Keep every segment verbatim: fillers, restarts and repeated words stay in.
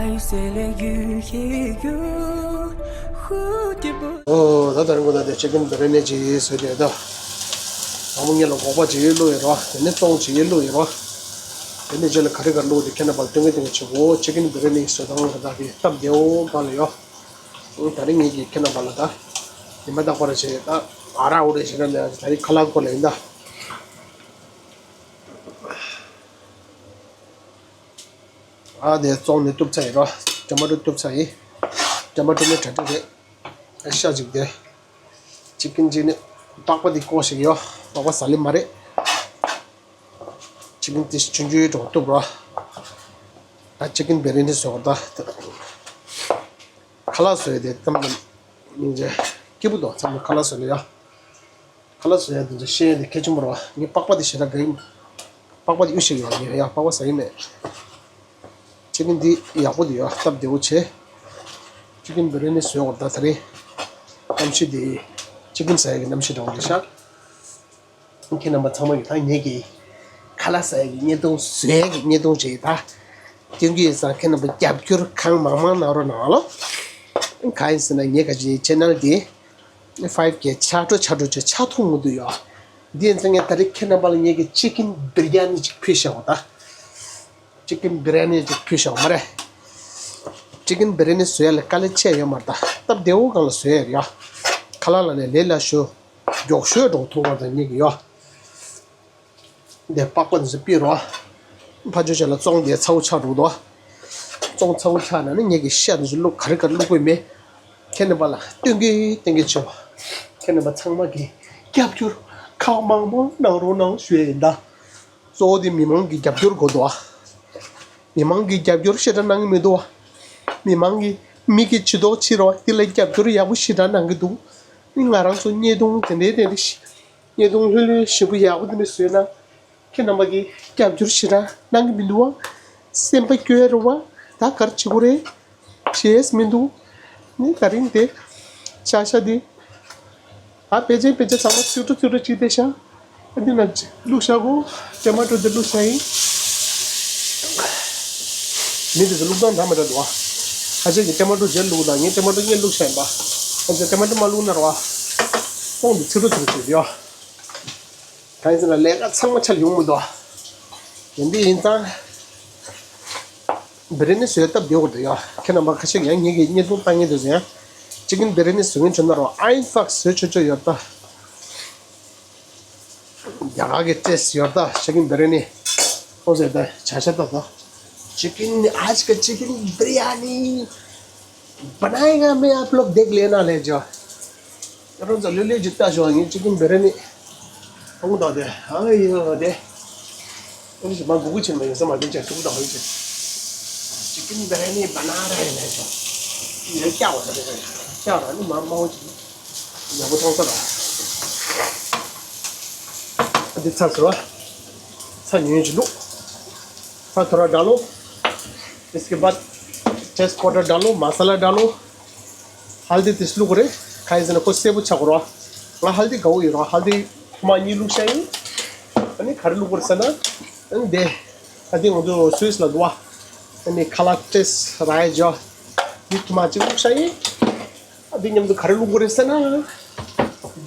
ཨོ་ད་ད་རིང་གོ་ད་དེ་ཅི་ཀིན་བི་རི་ཡ་ནི་ཅིག་བཟོས་ཏེ་ད། དང་པོ་ངེད་ལ་སྒོག་པ་ཅིག་བླུགས་ཡོད་རོ། དེ་ནས་ཙོང་ཅིག་བླུགས་ཡོད་རོ། དེ་ནས་རྗེས་ལ་ག་རེ་ག་རེ་བླུགས་ཏེ་ཁྱེད་རྣམ་པ་ལ་སྟོན་གི་སྟོན་གི་བྱེད་གོ། ཅི་ཀིན་བི་རི་ཡ་ནི་བཟོས་སྟངས་ག་ད་གི་སྟབས་བདེ་བོ་ག་ལ་ཡོད། ད་རིང་ངེད་ཀྱིས་ཁྱེད་རྣམ་པ་ལ་ད་ཉི་མ་རྟག་པར་བྱས་ད་ཨ་ར་འུ་རེ་བྱས་ན་ད་རིང་ཁ་ལག་སྐོར་ལ་ཡིན་ད། ཨ་དེ་ཙོང་ནས་གཏུབ་ཚར་ཡིན་རོ། ཊོ་མ་ཊོ་གཏུབ་ཚར་ཡིན། ཊོ་མ་ཊོ་ནི་གྲ་སྒྲིག་རེད། ཨ་ཤ་ཅིག་དེ། ཅི་ཀིན་ཅིག་ནི་པགས་པ་དེ་བཀོག་ཞིག་ཡོད། པགས་པ་ཟ་ལེ་མ་རེད། ཅི་ཀིན་དེ་ཆུང་ཆུང་འདྲ་བོ་གཏུབ་རོ། ད་ཅི་ཀིན་བི་རི་ཡ་ནི་བཟོས་གོ་ད། ཁ་ལག་བཟོས་དེ་གཏམ་དང་སྙིང་རྗེ་སྐྱིད་པོ་འདུག་ཚང་མ་ཁ་ལག་བཟོས་ལེ་ཡ། ཁ་ལག་བཟོ་ཡ་དེ་ཚོ་ཤེས་ཡ་དེ་གལ་ཆེན་པོ་རེད་བ། ངས་པགས་པ་དེ་ཞེ་དྲག་དགའ་ཡིན། པགས་པ་དེ་གཡུ་ཞིག་ཡོད་ངས་ཡ་པགས་པ་ཟ་ཡི་མེད། ཅི་ཀིན་འདི་ཡག་པོ་འདུག་ཡ། སྟབས་བདེ་བོ་བྱས། ཅི་ཀིན་བི་རི་ཡ་ནི་བཟོས་བར་ད་ད་རེས། གནམ་གཤིས་དེ། ཅི་ཀིན་ཟ་ཡ་གི་གནམ་གཤིས་འདྲ་བོ་རེད་ཤག་ཁྱེད་རྣམ་པ་ཚང་མ་གི་ད་ངེད་ཀྱི་ཁ་ལག་ཟ་ཡ་གི་བརྙན་ཐུང་བཟོ་ཡ་གི་བརྙན་ཐུང་བྱས་ད། སྟོན་གི་ཡོད་ཙང་ཁྱེད་རྣམ་པ་རྒྱབ་སྐྱོར་གང་མང་མང་གནང་རོགས་གནང་ལོ། གང་ཡིན་ཟེར་ན་ངེད་ཀ་ཅིག་ཆེ་ནལ་དེ། ཕའིབ་ཀེ་ཆག་འགྲོ་ཆག་འགྲོ་བྱས་ཆག་ཐུབ་མི་འདུག་ཡ། འདི་ཡིན་ཙང་ངས་ད་རེས་ཁྱེད་རྣམ་པ་ལ་ངེད་ཀྱི་ཅི་ཀིན་བི་རི་ཡ་ནི་ཅིག་ཕུལ་བཞག་གོ་ད། ཅི་ཀིན་བི་རི་ཡ་ནི་ཅིག་ཕུལ་བཞག་གོ་མ་རེད། ཅི་ཀིན་བི་རི་ཡ་ནི་བཟོ་ཡ་ལ་དཀའ་ལས་ཆེ་ཡོད་མ་རེད་ད། སྟབས་བདེ་བོ་སྒང་ལ་བཟོ་ཡ་རེད་ཡ། ཁ་ལག་ལ་ནས་ལས་སླ་ཤོས། མགྱོགས་ཤོས་འགྲོ་ཐུབ་པ་དང་ངེད་ཀྱི་ཡ། འདི་པགས་པ་འདི་ཚོ་ཕུད་རོགས། ཕར་ཕྱོགས་ཆ་ལ་ཙོང་འདི་ཚ་བོ་ཆགས་འགྲོ་འདུག་ཙོང་ཚ་བོ་ཆགས་ན་ནི་ངེད་ཀྱི་ཤ་འདི་ཚོ་བླུག་ག་རེ་ག་རེ་བླུག་དགོས་མེད། ཁྱེད་རྣམ་པ་ལ་སྟོན་གི་སྟོན་གི་བྱེད་པ། ཁྱེད་རྣམ་པ་ཚང་མ་གི་རྒྱབ་སྐྱོར་གང་མང་མང་གནང་རོགས་གནང་ཞུ་ཡ་ཡིན་ད། གཙོ་བོ་དེ་མི་མང་གི་རྒྱབ་སྐྱོར་དགོས་འདུག་ཨ། མི་མང་གི་རྒྱབ་སྐྱོར་ཞེ་དྲག་གནང་གི་མི་འདུག་ཨ། མི་མང་གི་མིག་གི་ཕྱི་ཐོག་ཕྱི་རོ་དེ་ལ་རྒྱབ་སྐྱོར་ཡག་པོ་ཞེ་དྲག་གནང་གི་འདུག་ཨ་ནི་ང་རང་ཚོ་བརྙན་ཐུང་དེ་འདྲའི་དེ་འདྲ་ཞིག་བརྙན་ཐུང་ལྷོད་ལྷོད་ཞིབ་པོ་ཡག་པོ་དེ་འདྲ་བཟོས་ན། ཁྱེད་རྣམ་པ་གིས་རྒྱབ་སྐྱོར་ཞེ་དྲག་གནང་གི་མི་འདུག་བ། སེམས་པ་སྐྱོ་ཡ་རེད་བ། ད་ག་རེ་བྱེད་དགོས་རེད། བྱེད་ཡས་མི་འདུག་ནི་ད་རིང་དེ་བྱ་ཤ་དེ་ད་ཕལ་ཆེར་ཕལ་ཆེར་ཚང་མ་ཚིག་འབྲུ་ཚིག་འབྲུ་གཅིག་བསྡད་ཤག་ཨ་འདི་ན་བླུགས་ཤག་གོ། ཊོ་མ་ཊོ་དེ་བླུགས་ཤག་ཡིན། མི་དེ་ཚོ་བླུགས་སྟངས་འདྲ་མི་འདྲ་འདུག་བ། ཁ་ཤས་ཀྱིས་ཊོ་མ་ཊོ་རྗེས་བླུགས་དང་ངས་ཊོ་མ་ཊོ་སྔོན་བླུགས་ཤག་ཡིན་པ། ཁ་ཤས་ཊོ་མ་ཊོ་མ་བླུགས་ན་རེད་བ། ཁོང་དེ་ཚིག་འབྲུ་ཚིག་འབྲུ་བྱེད་ཡོད། གང་ཡིན་ཟེར་ན་ལས་ཀ་ཚང་མ་ཆ་ལ་ཡོང་མི་འདུག་ཨ། དེ་འདི་ཡིན་ཙང་། བི་རི་ཡ་ནི་བཟོས་སྟབས་བདེ་བོ་འདུག་ཡ། ཁྱེད་རྣམ་པ་ཁ་ཤས་ཀྱིས་ཡང་ངེད་ཀྱི་བརྙན་ཐུང་ལྟ་མཁན་དེ་ཚོ་ཡང་། ཅི་ཀིན་བི་རི་ཡ་ནི་བཟོ་མཁན་བྱུང་ན་རོ་ཨ་ཡིན་ཕག་བཟོས་ཆོག་ཆོག་ཡོད་ད། རྒྱ་གར་གྱི་ཊེ་སི་ཊི་ཡོད་ད་ཅི་ཀིན་བི་རི་ཡ་ནི། ཁོང་ཚོས་ད་བྱ་ཤ་ད་ད། ཅི་ཀིན་ནི་ཨ་ཅི་ཀ་ཅི་ཀིན་བི་རི་ཡ་ནི། बनाएगा मैं आप लोग देख लेना ले जाओ। रोज ले ले जितना जो है चिकन बिरयानी। हम तो दे हाँ ये दे। उनसे मैं गुगु चिन में समझ में चल तुम तो हो चिकन बिरयानी बना रहे हैं जो। ये क्या होता है? क्या होता है? मामा हो चिकन। ये वो थोड़ा सा। दिखा सो। सा न्यू चिलू। सा थोड़ा डालो। इसके बाद टेस्ट पाउडर डालो, मसाला डालो। हल्दी तिस लुक रे, खाए जना को सेबु छक रो। ला हल्दी गाउ रो, हल्दी मा नि लुक शाई। अनि खर लुक रे सना। अनि दे। अदि उदो स्विस ला दुआ। अनि खला टेस्ट राय जो। नि तुमा चिक लुक शाई। अदि न्यम तो खर लुक रे सना।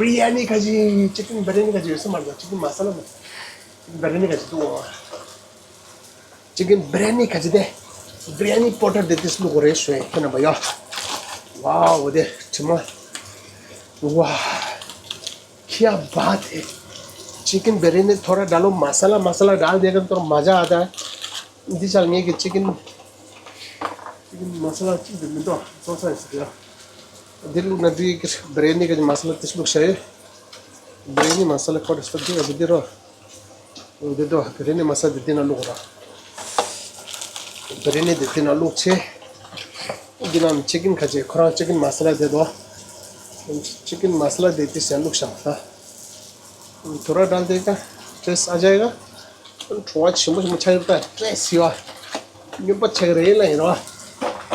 बिरयानी खाजी, चिकन बिरयानी खाजी, समझ लो, चिकन मसाला में। बिरयानी खाजी तो। चिकन बिरयानी खाजी दे। बिरयानी पाउडर दे तिस लुक रे शोए, के ना भैया। वाह, वो दे, ठिमा। वाह, क्या बात है। चिकन बिरयानी थोड़ा डालो, मसाला, मसाला डाल देगा तो मज़ा आता है। दिस आल के चिकन, चिकन मसाला चिकन में तो, तो सा है। दिल ना दी बिरयानी का मसाला तिस लुक शोए। बिरयानी मसाला पाउडर सब दे, अभी दे रहा। འདི་དོ་བི་རི་ནི་མ་ས་འདི་དེ་ན་བླུགས་ར། བི་རི་ནི་འདི་དེ་ན་བླུགས་ཆེ། འདི་ནང་ཅི་ཀིན་ཁ་ཅེ་ཁོ་རང་ཅི་ཀིན་མ་ས་ལ་དེ་དོ། ཅི་ཀིན་མ་ས་ལ་དེ་དེ་སེ་བླུགས་བཞག་ད། ཐོ་ར་ཌལ་དེ་ཀ་ཏྲེས་ཨ་ཇའི་ཀ་ཁྲོ་བ་ཆེན་པོ་ཆེན་པོ་ཆགས་ཡོད་ད་ཏྲེས་ཡོད། སྨྱོན་པ་ཆགས་རེད་ལ་ཡིན་རོ།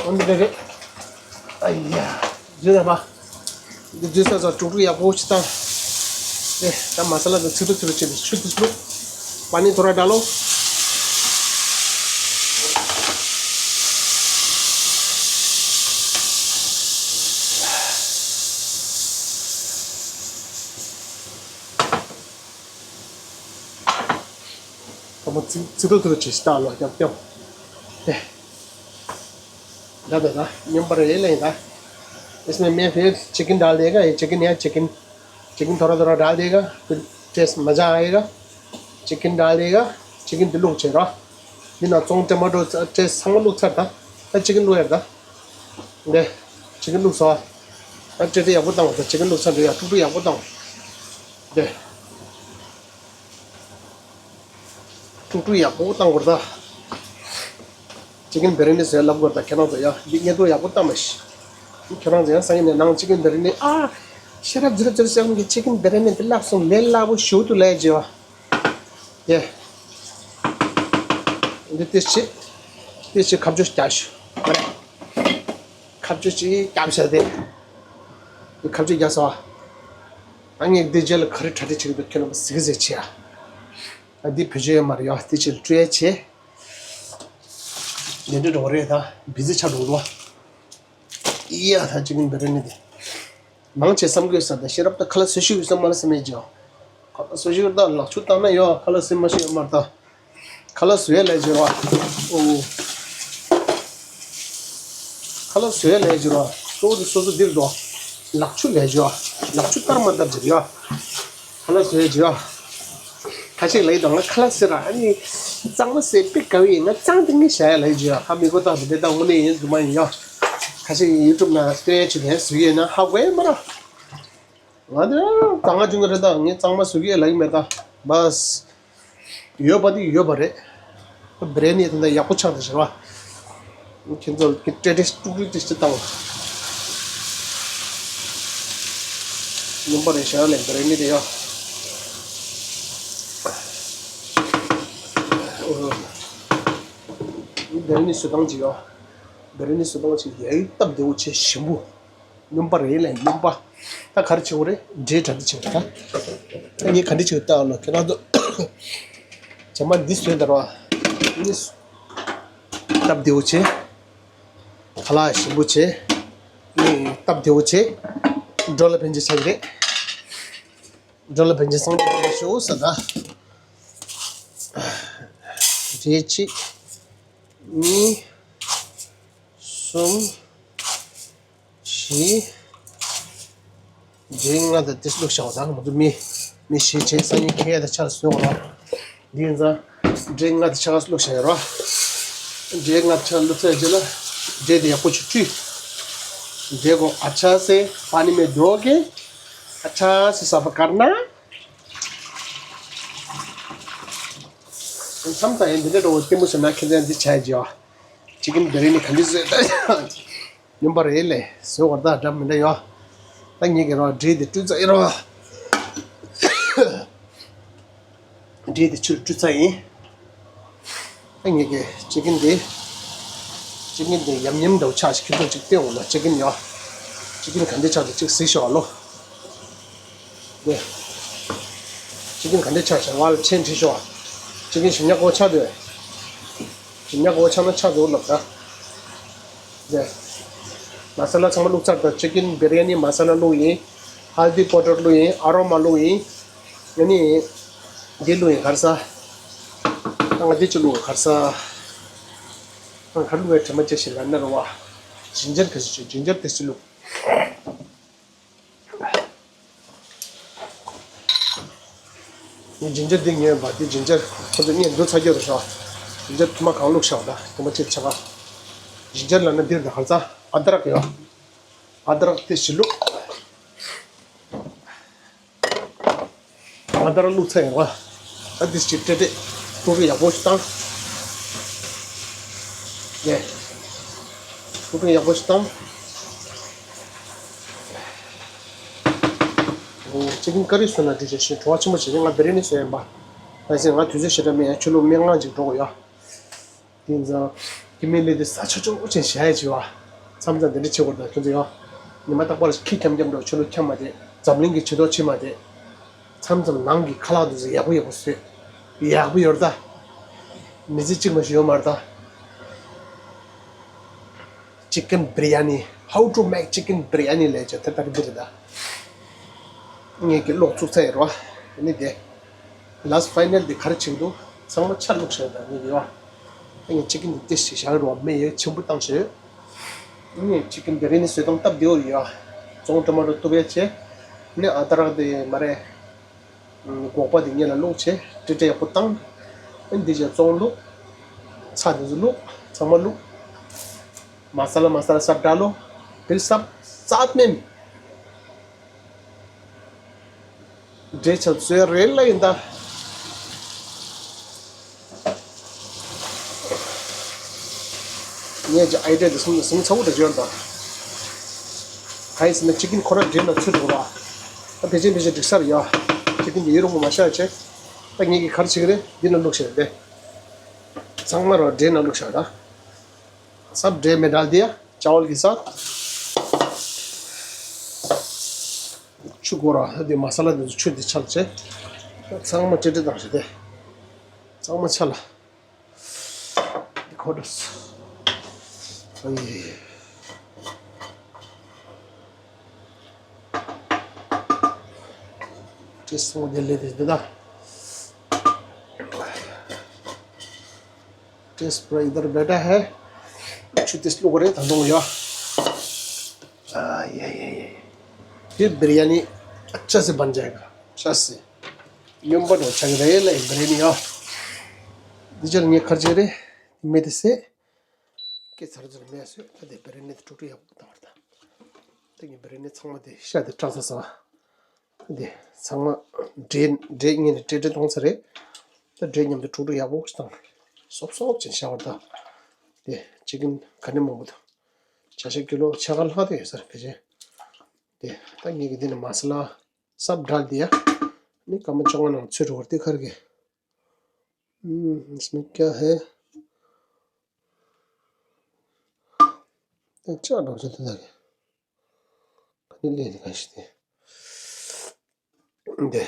འོན་ཏེ་རེད། ཨ་ཡ། ཇི་ལ་བ། འདི་ཇི་ས་ས་དཀྲུག་དཀྲུག་ཡག་པོ་ཅི་ད། ཨེ་ད་མ་ས་ལ་འདི་ཚིག་ཏུ་ཚིག་ཏུ་བྱས་ཏེ་ཆུ་དུ་བླུགས། པ་ནི་ཐོ་ར་ཌལ་ལོ། वो चिकन थोड़ा चेस्टा लो, क्या, क्या? द द द, मेंबर ये ले द। इसमें मैं फिर चिकन डाल देगा, ये चिकन या चिकन, चिकन थोड़ा थोड़ा डाल देगा, फिर टेस्ट मज़ा आएगा। चिकन डाल देगा, चिकन तो लोग चेरा। बिना चोंग टमाटो टेस्ट हम लोग चलता, चिकन लोग द। द, चिकन लोग सा। ཨ་ཏྲེ་ཏྲེ་ཡག་པོ་བཏང་བ་དང་། ཅི་ཀན་ལུག་ཚ་འདྲ་ཡག་ཀྲུག་ཀྲུག་ཡག་པོ་བཏང་བ། དེ། ཀྲུག་ཀྲུག་ཡག་པོ་བཏང་བར་ད། ཅི་ཀན་བེ་རི་ནི་ཟེར་ལབ་དགོས་ད་ཁྱེད་རང་ཚོ་ཡ། འདི་ངས་ཏོ་ཡག་པོ་བཏང་མ་ཤི། ཁྱེད་རང་ཚོ་ཡང་སང་ཉིན་ནས་ནང་ཅི་ཀན་བེ་རི་ནི་ཨ། ཤེས་རབ་ཛི་རབ་ཛི་རབ་ཟེར་མཁན་ཅི་ཀན་བེ་རི་ནི་འདི་ལབ་སོང་ལས་སླ་པོ་ཞུ་ཏུ་ལས་ཇི་བ། དེ། འདི་ཏི་ཤི། ཏི་ཤི་ཁ་བཅུ་རྒྱག་ཤུ། ཁ་བཅུ་ཅིག་རྒྱབ་བྱས་ཏེ། ཁ་བཅུ་རྒྱབ་སོང་། ཨ་ངས་འདི་རྗེས་ལ་ག་རེ་གྲ་སྒྲིག་བྱེད་ཀྱི་འདུག་ཁྱོད་རྣམ་པ་གཟིགས་གཟིགས་བྱེད་ཨ། ཨ་འདི་བེད་སྤྱོད་ཡོད་མ་རེད་ཡ། དེ་ཕྱིར་སྤྲོད་ཡ་བྱེད། འདི་འདྲ་འགྲོ་གི་རེད་ད། བི་ཛི་ཆགས་འགྲོ་གི་འདུག་ཨ། ཡ་ད་ཅི་ཀན་བེ་རི་ནི་དེ། མང་ཆེ་བསམ་གྱི་ཡོད་ས་ད་ཤེས་རབ་ད་ཁ་ལག་བཟོ་ཤེས་ཡོད་ས་མ་རེད་བསམ་ཡས་ཀྱི། ཁ་ལག་བཟོ་ཤེས་ཡོད་ད་ལག་ཆུ་བཏང་ན་ཡོད་ཁ་ལག་བཟོ་མ་ཤེས་ཡོད་མ་རེད་ད། ཁ་ལག་བཟོ་ཡས་ལས་བྱེད་རོགས། ཨོ། ཁ་ལག་བཟོ་ཡས་ལས་བྱེད་རོགས། གཙོ་བོ་དེ་སོ་སོ་འདིར་འགྲོ། ལག་ཆུ་ལས་བྱེད་རོགས། ལག་ཆུ་ལྟར་མ་ལྟར་བྱེད་རོགས། ཁ་ལག་བཟོ་ཡས་བྱེད་རོགས། ཁ་ཤས་ལས་དང་ང་ཁ་ལག་ཟེར་ར་ཨ་ནི། གཙང་མ་ཟེར་པི་ག་བའི་ང་གཙང་དེ་ངས་བྱ་ཡས་ལས་བྱེད་རོགས། ཧ་མི་གོ་ད་དེ་འདྲ་ད་དངོས་གནས་ཡིན་རྫུན་མ་ཡིན་ཡོ། ཁ་ཤས་ཡུ་ཊུབ་ན་སྟོན་ཡས་བྱེད་དེ་བཟོ་ཡས་ན་ཧ་གོ་ཡས་མ་ར། ང་དེ་གཙང་ང་བྱུང་གི་རེད་ད། ངས་གཙང་མ་བཟོ་གི་ལབ་ཀྱི་མེད་ད། བས། ཡོད་པ་དེ་ཡོད་པ་རེད། བི་རི་ཡ་ནི་དེ་འདྲ་ཡག་པོ་ཆགས་ད་བྱེད་རོགས། ཁྱེད་ཚོ་གི་ཏྲེ་ཏྲེ་ཀྲུག་ཀྲུག་ཏི་ཤི་བཏང་། ཉུང་པ་རེད་ཤག་ལས་བི་རི་ཡ་ནི་དེ་ཡོ། བི་རི་ཡ་ནི་བཟོ་སྟངས་ཅིག་ཡོ། བི་རི་ཡ་ནི་བཟོ་སྟངས་ཅིག་ཡ་ཡི་སྟབས་བདེ་བོ་ཆེ་ཞིམ་པོ། སྣུམ་པ་རེད་ལས་སྣུམ་པ། ད་ག་རེ་བྱེད་དགོས་རེད། འབྲས་གྲ་སྒྲིག་བྱེད་དགོས་ད། ད་ངས་ག་འདྲ་བྱེད་དགོས་ལྟ་ཨ་ལོ་ཁྱེད་རང་ཚོ། བྱ་མ་འདི་བཟོས་ད་ར་བ། འདི་སྟབས་བདེ་བོ་བྱེད། ཁ་ལག་ཞིམ་པོ་བྱེད། ནི་སྟབས་བདེ་བོ་བྱེད། འགྲོ་ལ་ཕན་ཆེ་ཆགས་ཀྱི་རེད། འགྲོ་ལ་ཕན་ཆེ་སང་ཉིན་ཞུ་ས་ད། འབྲས་གཅིག་གཉིས། གསུམ། བཞི། འབྲས་ལྔ་དང་དེ་བླུགས་བཞག་པ་དང་ང་ཚོ་མི། མི་བཞི་བྱས་སང་ཉིན་ཁེ་ཡ་དང་ཆ་ལ་བཟོས་པ་རེད། འདི་ཡིན་ཙང་། འབྲས་ལྔ་དང་ཆ་ལ་བླུགས་བཞག་ཡོད་རེད། འབྲས་ལྔ་དང་ཆ་ལ་བླུགས་ཚར་རྗེས་ལ། འབྲས་དེ་ཡག་པོ་ཅིག་བཀྲུས། འབྲས་ཀོ་ཨ་ཆ་སེ་པ་ནི་མེ་དོ་གེ། ཨ་ཆ་སེ་ས་པ་ཀར་ན། མཚམས་དང་ཡང་འདི་འདྲ་འགྲོ་བ་ལྟད་མོ་བྱས་ན་ཁྱེད་ཚོ་འདི་བྱས་རྗེས། ཅི་ཀན་བི་རི་ཡ་ནི་ག་འདྲ་བཟོས་ད། སྨྱོན་པ་རེད་ལས་བཟོས་བར་ད་འདྲ་མི་འདྲ་ཡོད། ད་ངེད་ཀྱི་རོ་འབྲས་དེ་བཀྲུས་ཚར་ཡིན་རོ། འབྲས་དེ་ཆུར་བཀྲུས་ཚར་ཡིན། ད་ངེད་ཀྱི་ཅི་ཀན་དེ། ཅི་ཀན་དེ་ཡམ་ཡམ་འདྲ་བོ་ཆགས་ཤིག་ཁྱེད་ཚོ་ཅིག་བལྟས་འོང་ལ་ཅི་ཀན་ཡོད། ཅི་ཀན་ག་འདྲ་ཆགས་འདུག་ཅིག་གཟིགས་ཤོག་ཨ་ལོ། དེ། ཅི་ཀན་ག་འདྲ་ཆགས་ཤག་བ་ལ་ཆེན་བྲིས་ཤོག་ཅི་ཀན་ཞིམ་ཉག་གོ་ཆགས་འདུག་ཞིམ་ཉག་གོ་ཆགས་ན་ཆགས་འདུག་ལབ་ད། དེ། མ་ས་ལ་ཚང་མ་བླུགས་ཚར་ད། ཅི་ཀན་བི་རི་ཡ་ནི་མ་ས་ལ་བླུགས་ཡིན། ཧལ་དི་པོ་ཌར་བླུགས་ཡིན། ཨ་རོ་མ་བླུགས་ཡིན། ཨ་ནི། འདི་བླུགས་ཡིན་གར་ས། ད་ང་འདི་ཅི་བླུགས་གར་ས། ང་གར་བླུགས་ཡ་དྲི་མ་ཅི་ཞིག་ལ་ན་རོ་བ། ཇིན་ཇར་ག་ཞིག་བྱོས་ཇིན་ཇར་དེ་ཞིག་བླུགས། ངས་ཇིན་ཇར་འདི་ཉོས་པ་འདི་ཇིན་ཇར་ཁོ་ཚོ་གཉིས་འདུ་ཚ་རྒྱུ་རུ་ཤོག་ཇིན་ཇར་ཐུ་མ་གང་བླུགས་ཤོག་ད་ཐུ་མ་ཅིག་ཆ་ག་ཇིན་ཇར་ལ་ན་འདིར་ད་ཧར་ཚ་ཨ་དྲག་ཡོད། ཨ་དྲག་དེ་ཞི་བླུགས། ཨ་དྲག་བླུགས་ཚར་ཡོང་བ། ཨ་འདི་ཞིག་ཏྲེ་ཏྲེ་ཀྲུག་ཀྲུག་ཡག་པོ་ཞིག་བཏང་། ཡེ། ཀྲུག་ཀྲུག་ཡག་པོ་ཞིག་བཏང་། ཨོ། ཅི་ཀན་ཀ་རི་བཟོས་ན་འགྲིག་ཆེ་ཞིང་བྲོ་བ་ཆེན་པོ་བྱེད་ཀྱི་ང་བི་རི་ཡ་ནི་བཟོས་ཡིན་པ། ད་ཟེར་ང་དུས་ཚོད་ཞེ་དྲག་མེད་ཡ་ཆུ་ལུག་སྨན་ཁང་ཅིག་འགྲོ་དགོས་ཡ། དེ་ཡིན་ཙང་། ཀི་མེ་ལི་དེ་ས་ཆ་ཆུང་ཆུང་ཅན་བཞག་ཡ་བྱེད་བ། མཚམས་མཚམས་དེ་འདྲ་བྱེད་དགོས་ད་ཁྱོད་ཚོ་ཡ། ཉི་མ་རྟག་པར་ཁྱི་འཁྱམ་འཁྱམ་འགྲོ་ཆུ་ལུག་འཁྱམ་མ་བསྡད་འཛམ་གླིང་གི་བྱི་དོར་བྱེད་མ་བསྡད། མཚམས་མཚམས་ནང་གི་ཁ་ལག་དེ་ཚོ་ཡག་པོ་ཡག་པོ་བཟོས། ཡག་པོ་ཡོད་ད། མི་ཚེ་གཅིག་མ་ཞིག་ཡོད་མ་རེད་ད། Chicken biryani, how to make chicken biryani ལས་བྱ་དེ་ལྟར་འདི་རེད་ད། ངས་ཀྱི་ཀློག་ཚུགས་ཚ་ཡི་རོ། ནི་དེ། Last final དེ་ག་རེ་བྱེད་འདུག་ཚང་མ་ཆ་བླུགས་བྱས་ད་ནི་ཡོད། ཨ་ངས་ཅི་ཀིན་འདི་ཏེ་ཞིག་བཞག་རོགས་མེ་ཡོད་ཆེན་པོ་བཏང་བྱས། ཨ་ངས་ཅི་ཀིན་བེ་རེ་ནི་བཟོས་སྟངས་སྟབས་བདེ་བོ་ཡོད། བཙོང་ཊ་མ་ཊོ་གཏུབ་ཡ་བྱས། ནི་ཨ་ད་རག་དེ་མ་རེད། སྒོག་པ་དེ་སྔོན་ལ་བླུགས་བྱས་ཏྲེ་ཏྲེ་ཡག་པོ་བཏང་། ཨ་འདི་བྱས་བཙོང་བླུགས། ཚྭ་དེ་ཚོ་བླུགས། ཚང་མ་བླུགས། མ་ས་ལ་མ་ས་ལ་སབ་ཌལ་ལོ། བིལ་སབ་སབ་མེམ། འདྲེ་ཆ་བཟོས་རེད་ལ་ཡིན་ད། ངས་ཀྱི་ཨའི་ཌི་ཡ་འདི་སོང་སོང་ཚ་བོ་འདྲ་བརྗོད་ད། གང་ཡིན་ཟེར་ན་ཅི་ཀིན་ཁོ་ར་འདྲེ་ན་ཚུད་འགྲོ་ར། ད་ཕལ་ཆེར་ཕལ་ཆེར་འགྲིག་ས་རེད་ཡ། ཅི་ཀིན་འདི་ཡོད་རུང་མ་ཤ་ཆེ། ད་ངས་ཀྱི་གར་ཅིག་རེད་འདི་ན་བླུགས་ཤེས་རེད། ཚང་མ་ར་འདྲེ་ན་བླུགས་ཤ་ད། སབ་འདྲེ་མེ་ཌལ་དེ་ཡ་ཅའོལ་གི་ས། ཆུ་གོ་ར་དེ་མ་ས་ལ་དེ་ཆུ་དེ་ཆགས་ཆེ། ཚང་མ་ཏྲེ་ཏྲེ་བཏང་ཞིག་དེ། ཚང་མ་ཆ་ལ། ཁོ་ཏྲ་སི། ཨ་ཡེ། ཏྲེ་སི་མོ་དེ་ལེ་དེ་དེ་ད། ཏེ་སི་པུ་རེ་ཨི་དྷར་བེ་ཐ་ཧེ། ཆུ་ཏེ་སི་བླུག་གི་རེད་ད་དུང་ཡོད། ཨ་ཡེ་ཡེ་ཡེ། ཕིར་བི་རི་ཡ་ནི་ཨ་ཆ་སེ་བན་ཇཱ་ཡེ་ག་ཆ་སེ། སྨྱོན་པ་འགྲོ་ཆགས་ཀྱི་རེད་ལ་ཡིན་བི་རི་ཡ་ནི་ཡོད། འདི་ཆར་ངས་ཁར་ཅིག་རེད། མེ་དེ་སེ། སྐད་ཚར་ཚར་མེད་སོད་ད་དེ་བི་རི་ཡ་ནི་དེ་དཀྲུག་དཀྲུག་ཡག་པོ་བཏང་བར་ད། དེ་ངས་བི་རི་ཡ་ནི་ཚང་མ་དེ་ཤ་དེ་སྐྲངས་ས་ས། འདི་ཚང་མ་འབྲས་འབྲས་ངས་ནི་ཏྲེ་ཏྲེ་གཏོང་ཚར་རེད། ད་འབྲས་མཉམ་དུ་དཀྲུག་དཀྲུག་ཡག་པོ་ཞིག་དང་། སོབ་སོབ་ཅན་བྱ་བར་ད། དེ་ཅི་ཀིན་ག་ནས་མང་པོ་དང་། བྱ་ཤ་ཀི་ལོ་ཕྱེད་ཀ་ལྷག་དེ་ཡོད་ས་རེད་ཕལ་ཆེར། དེ་ད་ངས་ཀྱི་འདི་ནི་མ་ས་ལ་སབ་ཌལ་དེ་ཡ། ནི་སྐར་མ་བཅོ་ལྔ་ནང་ཚོད་འགྲོ་བར་དེ་ཁར་གི། ཨུམ། इसमें क्या है? ད་ཅག་འགྲོ་ཆ་དེ་ད་གི། ག་ནས་ལས་ནི་ག་ཞིག་དེ། འདི།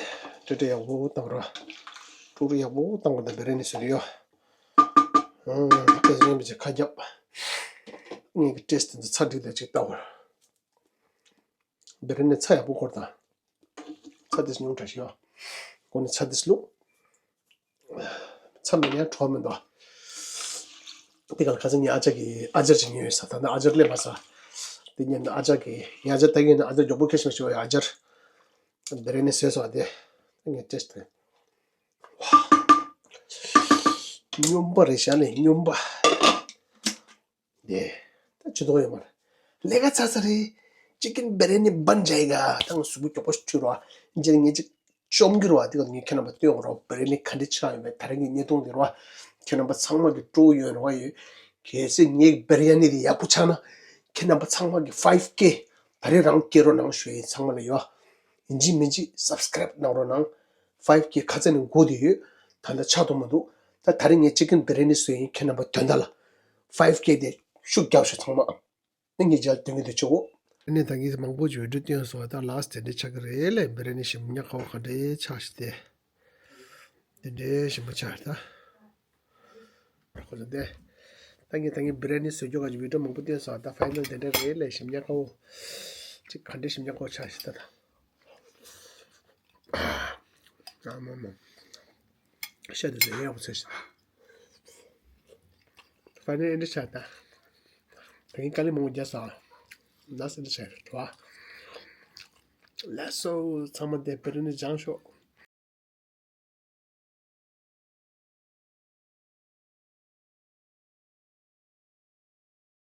ཏྲེ་ཏྲེ་ཡག་པོ་བཏང་ར། དཀྲུག་དཀྲུག་ཡག་པོ་བཏང་བ་དང་བི་རི་ཡ་ནི་བཟོས་ཡོད། ཨང་། དེ་ཚོ་ཡིན་པ་ཅིག་ཁ་རྒྱབ། ངས་ཀྱི་ཏེ་སི་དེ་ཚོ་ཚ་འགྲིག་དང་ཅིག་ལྟ་བར། བི་རི་ཡ་ནི་ཚ་ཡག་པོ་འཁོར་དང་། ཚ་དེ་ཉུང་དྲགས་ཤིག་ཡོད། ཁོ་ནི་ཚ་དེ་བླུགས། མཚམས་ནས་ཡང་གྲོགས་མི་འདུག་དེ་ག་ལ་ཁ་སང་ངའི་ཨ་ཅག་གིས་ཨ་ཅར་ཅིག་ཉོས་ཡོད་ས། ད་ནི་ཨ་ཅར་སླེབས་མ་ས། དེ་ཉིན་ཨ་ཅག་གིས་ངའི་ཨ་ཅག་ད་གིན་ཨ་ཅག་མགྱོགས་པོ་ཁེ་ཤི་མ་ཤི་བ་ཡ་ཨ་ཅར། བི་རི་ཡ་ནི་བཟོས་སོང་དེ། ངས་ཏེ་སི་ཏེ། སྨྱོན་པ་རེད་ཤག་ལས་སྨྱོན་པ། དེ། ད་ཅི་ཐོག་ཡོད་མ་རེད། ལས་ཀ་ཚར་ཚར་རེད། ཅི་ཀིན་བི་རི་ཡ་ནི་བན་ཇཱ་ཡེ་ག་ད་ང་གཟུགས་པོ་མགྱོགས་པོ་ཞིག་འཁྱུར་བ། འཇལ་ངས་ཅིག་བཅོམ་གྱི་རེད་བ། དེ་ག་ངས་ཁྱེད་རྣམ་པ་སྟོན་དགོས་རེད་བ། བི་རི་ཡ་ནི་ག་འདྲ་ཆགས་ཡོད་མེད་ད་རེས་ངས་བརྙན་ཐུང་འདི་རེད་བ། ཁྱེད་རྣམ་པ་ཚང་མ་གི་སྤྲོ་ཡོད་རེད་བ་ཡོད། གལ་སྲིད་ངའི་བི་རི་ཡ་ནི་དེ་ཡག་པོ་ཆགས་ན། ཁྱེད་རྣམ་པ་ཚང་མ་གི་ཕའིབ་ཀེ་ད་རེས་རང་སྐྱེལ་རོགས་གནང་ཞུ་ཡིན་ཚང་མ་ལ་ཡོད། ཡིན་གཅིག་མིན་གཅིག་སབ་སི་ཀ་རེབ་གནང་རོགས་གནང་། ཕའིབ་ཀེ་ཁ་ཚ་ནས་སྒུག་བསྡད་ཡོད། ད་ལྟ་ཆགས་ཐུབ་མ་འདུག་ད་ད་རེས་ངས་ཅི་ཀིན་བི་རི་ཡ་ནི་བཟོས་ཡིན་ཁྱེད་རྣམ་པ་དོན་དག་ལ། ཕའིབ་ཀེ་དེ་ཤུགས་རྒྱབ་ཤོག་ཚང་མ། ཨ་ནི་ངས་མཇལ་དོན་གྱི་དུ་ཆོག་གོ་ཨ་ནི་ད་གིན་མང་པོ་ཅིག་བི་ཌིའོ་བཏོན་སོང་བ་ད་ལགས་དེ་འདྲའི་ཆགས་ཀྱི་རེད་ལས་བི་རི་ཡ་ནི་ཞིམ་ཉག་ཁ་བ་ག་འདྲའི་ཆགས་ཤི་དེ། དེ་འདྲའི་ཞིམ་པོ་ཆགས་ཤི་ད། ཁོ་ཚོ་དེ། ད་ངས་ད་ངས་བི་རི་ཡ་ནི་བཟོ་རྒྱུ་ག་ཅིག་བི་ཌིའོ་མང་པོ་བཏོན་སོང་ད་ཕའི་ནལ་དེ་འདྲ་རེད་ལས་ཞིམ་ཉག་ཁ་བོ། ཅིག་ག་འདྲའི་ཞིམ་ཉག་ཁ་བོ་ཆགས་ཤི་ད་ད། ཨ་མ་མ། ཤ་དེ་ཚོ་ཡག་པོ་ཚོས་ཤི་ད། ཕའི་ནལ་ཨེ་འདྲ་ཆགས་ད། ད་ངས་དཀའ་ལས་མང་པོ་རྒྱག་སོང་། ལགས་ཨེ་འདྲ་ཆགས་རེད་བ། ལགས་སོ་ཚང་མ་དེ་བི་རི་ཡ་ནི་སྦྱངས་ཤོག